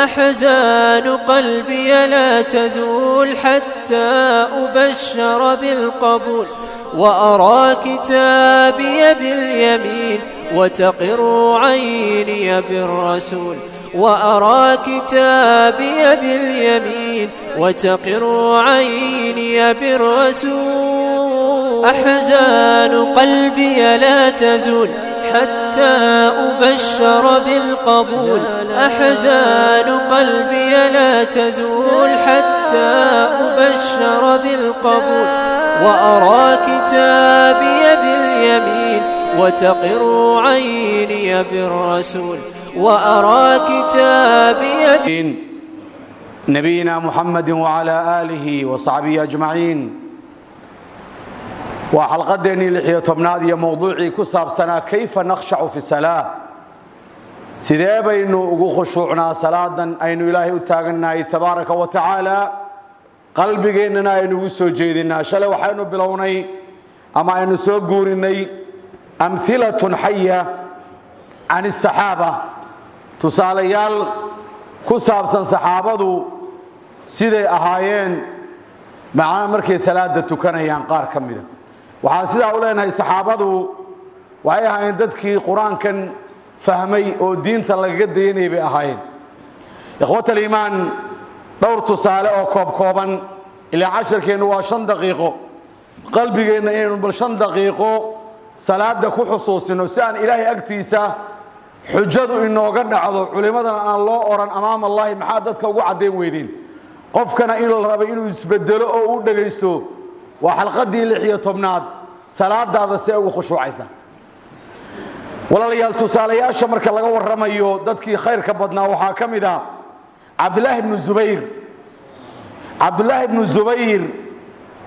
أحزان قلبي لا تزول حتى أبشر بالقبول، وأرى كتابي باليمين وتقر عيني بالرسول، وأرى كتابي باليمين وتقر عيني بالرسول. أحزان قلبي لا تزول حتى أبشر بالقبول، أحزان قلبي لا تزول حتى أبشر بالقبول، وأرى كتابي باليمين وتقر عيني بالرسول، وأرى كتابي. نبينا محمد وعلى آله وصحبه أجمعين. Waa xalqadeennii 16aad iyo mowduucii ku saabsanaa كيف نخشع في الصلاة. Sidee baynu ugu khushuucnaa salaadan aynu Ilaahay u taagannahay tabaaraka wa tacaala, qalbigeennana aynu ugu soo jeedinaa? Shalay waxaynu bilownay ama aynu soo guurinay أمثلة حية عن الصحابة, tusaalayaal ku saabsan saxaabadu siday ahaayeen macnaa markay salaada tukanayaan qaar ka mida. Waxaan sidaa u leenahay, saxaabadu waxay ahaayeen dadkii Qur-aankan fahmay oo diinta lagaga dayanayay bay ahaayeen. إخوة الإيمان, dhowr tusaale oo koobkooban, ilaa casharkeennu waa 5 daqiiqo, qalbigeenna inaynu bal 5 daqiiqo salaada ku xusuusino si aan Ilaahay agtiisa xujadu inooga dhacdo, culimmadana aan loo oran أمام الله maxaa dadka ugu caddayn weydeen. Qofkana in la rabo inuu isbedelo oo u dhegaysto. Waa xalqadii 16aad, salaadaada see ugu khushuucaysa. Walaalayaal, tusaalayaasha marka laga warramayo dadkii khayrka badnaa waxaa ka mid ah Cabdulaahi bnu Zubayr. Cabdulaahi bnu Zubayr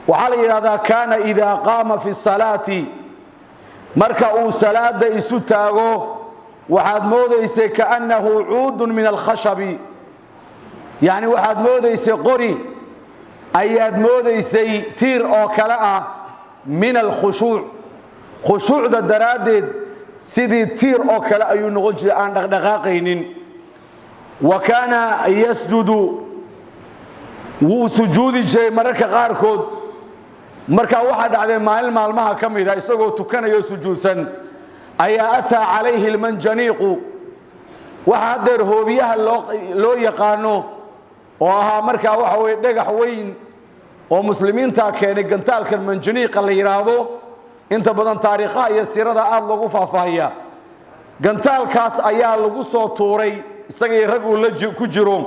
waxaa la yidhahdaa كان إذا قام في الصلاة, marka uu salaada isu taago, waxaad moodaysay كأنه عود من الخشب, yacni waxaad moodaysay qori ayaad moodaysay, tiir oo kale ah, من الخشوع, khushuucda daraaddeed sidii tiir oo kale ayuu noqon jiray, aan dhaqdhaqaaqaynin. وكان يسجد, wuu sujuudi jiray mararka qaarkood. Markaa waxaa dhacday maalin maalmaha ka mida isagoo tukanayoo sujuudsan ayaa أتى عليه المنجنيق, waxa haddeer hoobiyaha loo yaqaano, oo ahaa markaa waxa weye dhagax weyn oo muslimiintaa keenay, gantaalkan manjaniiqa la yidhaahdo. Inta badan taariikhaha iyo siirada aada loogu faahfaahiya. Gantaalkaas ayaa lagu soo tuuray isagii rag uu la ku jiro.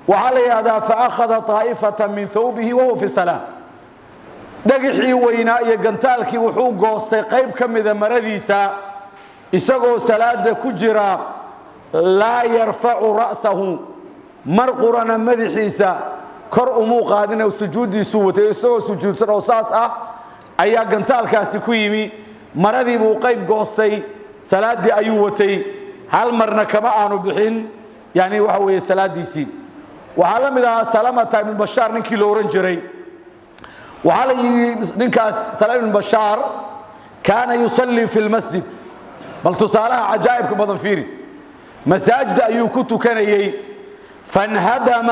Waxaa la yidhahdaa فأخذ طائفة من ثوبه وهو في الصلاة. Dhagixii weynaa iyo gantaalkii wuxuu goostay qayb ka mida maradiisa isagoo salaada ku jira. لا يرفع رأسه, mar qurana madaxiisa kor umuu qaadina, sujuuddiisuu watay. Isagoo sujuudsan oo saas ah ayaa gantaalkaasi ku yimi, maradii buu qayb goostay, salaaddii ayuu watay, hal marna kama aanu bixin. Yani waxa weeye salaaddiisii. Waxaa la mid ahaa Salamata ibnu Bashaar, ninkii lo ohan jiray. Waxaa la yidhi ninkaas Salama ibnu Bashaar كان يصلي في المسجد. Bal tusaalaha cajaa'ibka badan fiiri. Masaajida ayuu ku tukanayey. فانهدم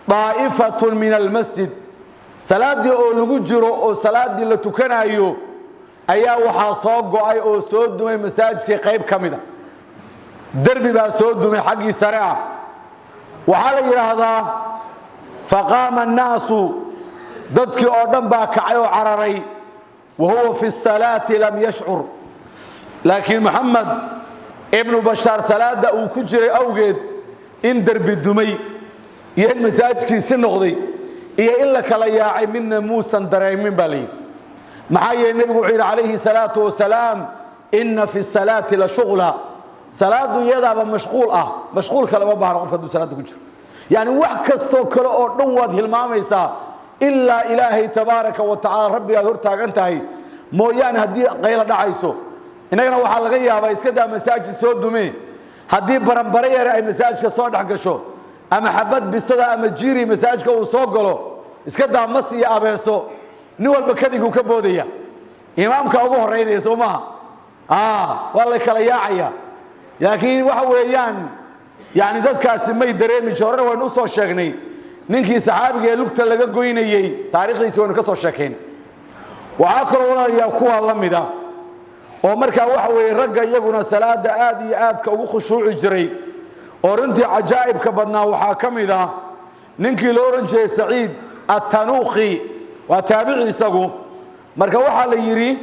طائفة من المسجد. Salaaddii oo lagu jiro oo salaaddii la tukanayo ayaa waxaa soo go'ay oo soo dumay masaajidkii qayb ka mida, derbi baa soo dumay xaggii sare ah. Waxaa la yidhaahdaa فقام الناس, dadkii oo dhan baa kacay oo cararay, وهو في الصلاة لم يشعر. Laakiin Moxamed ibnu Bashaar salaadda uu ku jiray awgeed, in derbi dumay iyo in masaajidkiisi noqday iyo in la kala yaacay midna muusan dareemin baa layidhi. Maxaa yeele, nebigu wuxuu yidhi calayhi salaatu wasalaam: إن في الصلاة لشغلا. Salaaddu iyadaaba mashquul ah, mashquulka lama baahno. Qofka hadduu salaadda ku jiro, yacni wax kastoo kale oo dhan waad hilmaamaysaa ilaa Ilaahay tabaaraka wa tacala, Rabbigaad hor taagan tahay mooyaane. Haddii qaylo dhacayso, innagana waxaa laga yaabaa, iska daa masaajid soo dume, haddii baranbare yare ay masaajidka soo dhex gasho ama xabad bisada ama jiiri masaajidka uu soo galo, iska daa mas iyo abeeso, nin walba kadiguu ka boodaya, imaamka ugu horeynaya, soo maaha? Waa la kala yaacaya. Laakiin waxa weeyaan Yacni dadkaasi may dareemi jir. Horena waynu u soo sheegnay ninkii saxaabiga ee lugta laga goynayey, taariikhdiisi waynu ka soo sheekaynay. Waxaa kaloo, walaalayaa, kuwaa la mid ah oo markaa waxa weeye ragga iyaguna salaada aad iyo aadka ugu khushuuci jiray oo runtii cajaa'ibka badnaa, waxaa ka mid ah ninkii loo odhan jiray Saciid Attanuukhi. Waa taabici isagu. Marka waxaa la yidhi: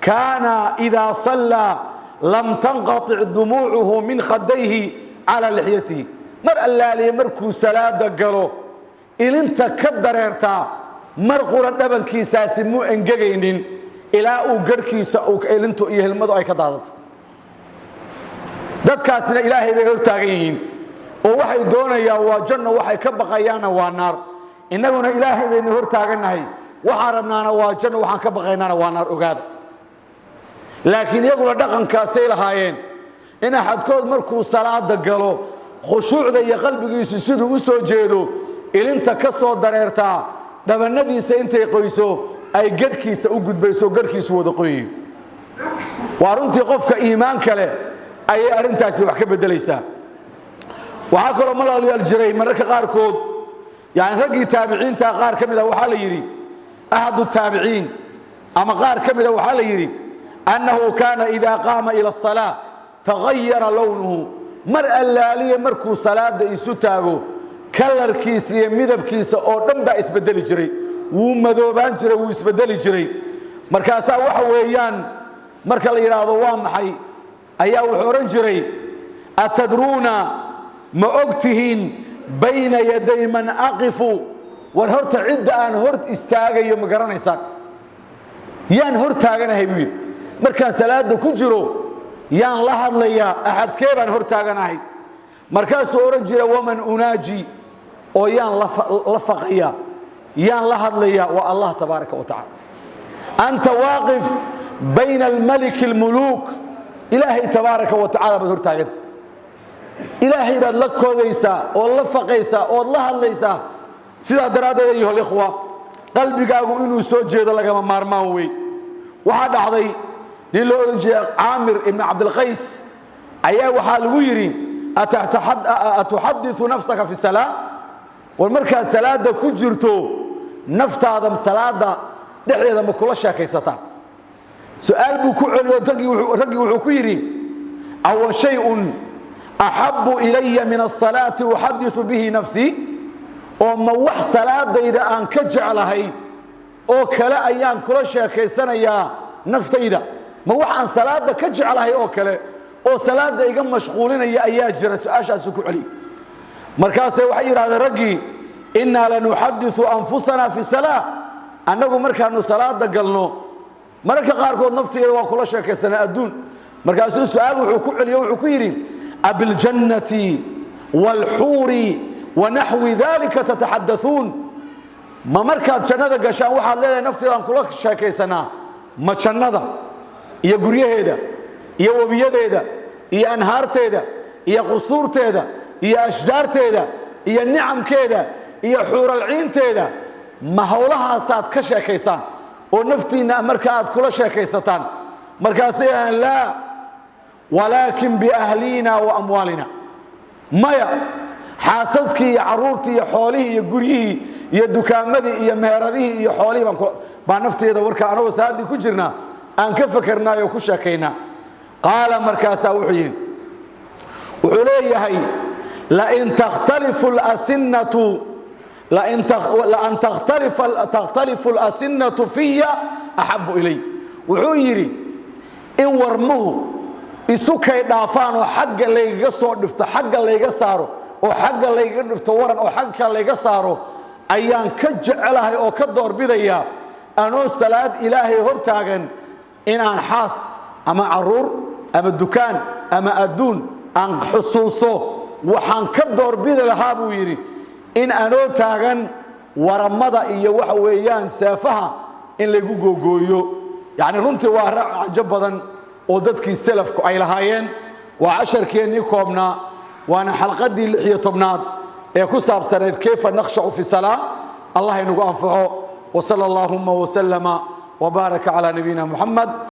kaana idaa sallaa lam tanqatic dumuucuhu min khadayhi calaa lixyatihi. Mar allaaliye markuu salaada galo, ilinta ka dareertaa mar qura dhabankiisaasi muu engegaynin ilaa uu garhkiisa ilintu iyo hilmadu ay ka daadato. Dadkaasina Ilaahay bay hor taagan yihiin oo waxay doonayaan waa janno, waxay ka baqayaanna waa naar. Innaguna Ilaahay baynu hor taagannahay, waxaan rabnaana waa janno, waxaan ka baqaynaana waa naar. Ogaada, laakiin iyaguna dhaqankaasay lahaayeen in axadkood markuu salaada galo, khushuucda iyo qalbigiisu siduu u soo jeedo, ilinta ka soo dareertaa dhabannadiisa intay qoyso ay garhkiisa u gudbayso, garhkiisu wada qoyayo. Waa runtii qofka iimaan kale ayay arrintaasi wax ka beddelaysaa. Waxaa kaloo, malaalayaal, jiray mararka qaarkood, yani raggii taabiciinta qaar ka mida, waxaa la yidhi axadu taabiciin ama qaar ka mida, waxaa la yidhi annahu kaana idaa qaama ila asalaa tagayara lownuhu. Mar allaaliya markuu salaada isu taago, kalarkiisa iyo midabkiisa oo dhan baa isbedeli jiray, wuu madoobaan jiray, wuu isbedeli jiray. Markaasaa waxa weeyaan marka la yidhaahdo waa maxay, ayaa wuxuu odhan jiray: atadruuna, ma og tihiin, bayna yaday man aqifu? War horta cidda aan hor istaagayo ma garanaysaan? Yaan hor taaganahay, buu yidhi, markaan salaada ku jiro? Yaan la hadlayaa? Axadkee baan hor taaganahay? Markaasuu odhan jira: waman unaaji? Oo yaan la faqaya? Yaan la hadlayaa? Waa Allah tabaaraka wa tacala. Anta waaqif bayna almaliki almuluuk. Ilaahay tabaaraka wa tacala baad hor taaganta, Ilaahay baad la koodaysaa ood la faqaysaa ood la hadlaysaa. Sidaa daraaddeed, ayuha alikhwa, qalbigaagu inuu soo jeedo lagama maarmaan wey. Waxaa dhacday nin loo odhan jiray Caamir ibn Cabdilqays ayaa waxaa lagu yidhi: atuxadiu nafsaka fi salaa? War markaad salaada ku jirto, naftaada salaada dhexdeeda ma kula sheekaysataa? Su-aal buu ku celiyo. Raggii wuxuu ku yidhi: awa shayun axabu ilaya min asalaati uxadiu bihi nafsii? Oo ma wax salaadayda aan ka jeclahay oo kale ayaan kula sheekaysanayaa naftayda? Ma wax aan salaada ka jeclahay oo kale oo salaada iga mashquulinaya ayaa jira? Su-aashaasu ku celiy. Markaasay waxay yidhahdeen raggii: innaa lanuxadiu anfusana fi salaa. Annagu markaanu salaada galno, mararka qaarkood naftigeeda waan kula sheekaysanaa adduun. Markaasuu su-aal wuxuu ku celiyo, wuxuu ku yidhi: abiljannati waalxuuri wanaxwi dalika tataxadauun? Ma markaad jannada gashaan waxaad leedahay nafteedaan kula sheekaysanaa? Ma jannada iyo guryaheeda iyo webiyadeeda iyo anhaarteeda iyo qusuurteeda iyo ashjaarteeda iyo nicamkeeda iyo xuuralciinteeda, ma howlahaasaad ka sheekaysaan oo naftiinna marka aad kula sheekaysataan? Markaasay ahaan: laa, walaakin biahliina wa amwaalina. Maya, xaasaskii iyo caruurtii iyo xoolihii iyo guryihii iyo dukaamadii iyo meheradihii iyo xoolihii baa nafteeda warka anagoo salaaddii ku jirnaa aan ka fakernaayo ku sheekaynaa. Qaala, markaasaa wuxuu yidhi, wuxuu leeyahay: lain takhtalifu alasinnatu lain takhtalifu alasinnatu fiya axabu ilay. Wuxuu yidhi in warmuhu isu kay dhaafaan oo xagga laygaga soo dhifto, xagga layga saaro oo xagga laygaga dhifto waran oo xagga layga saaro, ayaan ka jecelahay oo ka doorbidayaa anoo salaad Ilaahay hor taagan inaan xaas ama caruur ama dukaan ama adduun aan xusuusto. Waxaan ka doorbidi lahaa, buu yidhi, in anoo taagan waramada iyo waxa weeyaan seefaha in laygu googooyo. Yacni runtii waa raac cajo badan oo dadkii selafku ay lahaayeen. Waa casharkeennii koobnaa, waana xalqaddii 16aad ee ku saabsanayd kayfa nakhshacu fi salaa. Allah inagu anfaco. Wsala allahuma wasalama wbaaraka calaa nabiyina Muxamed.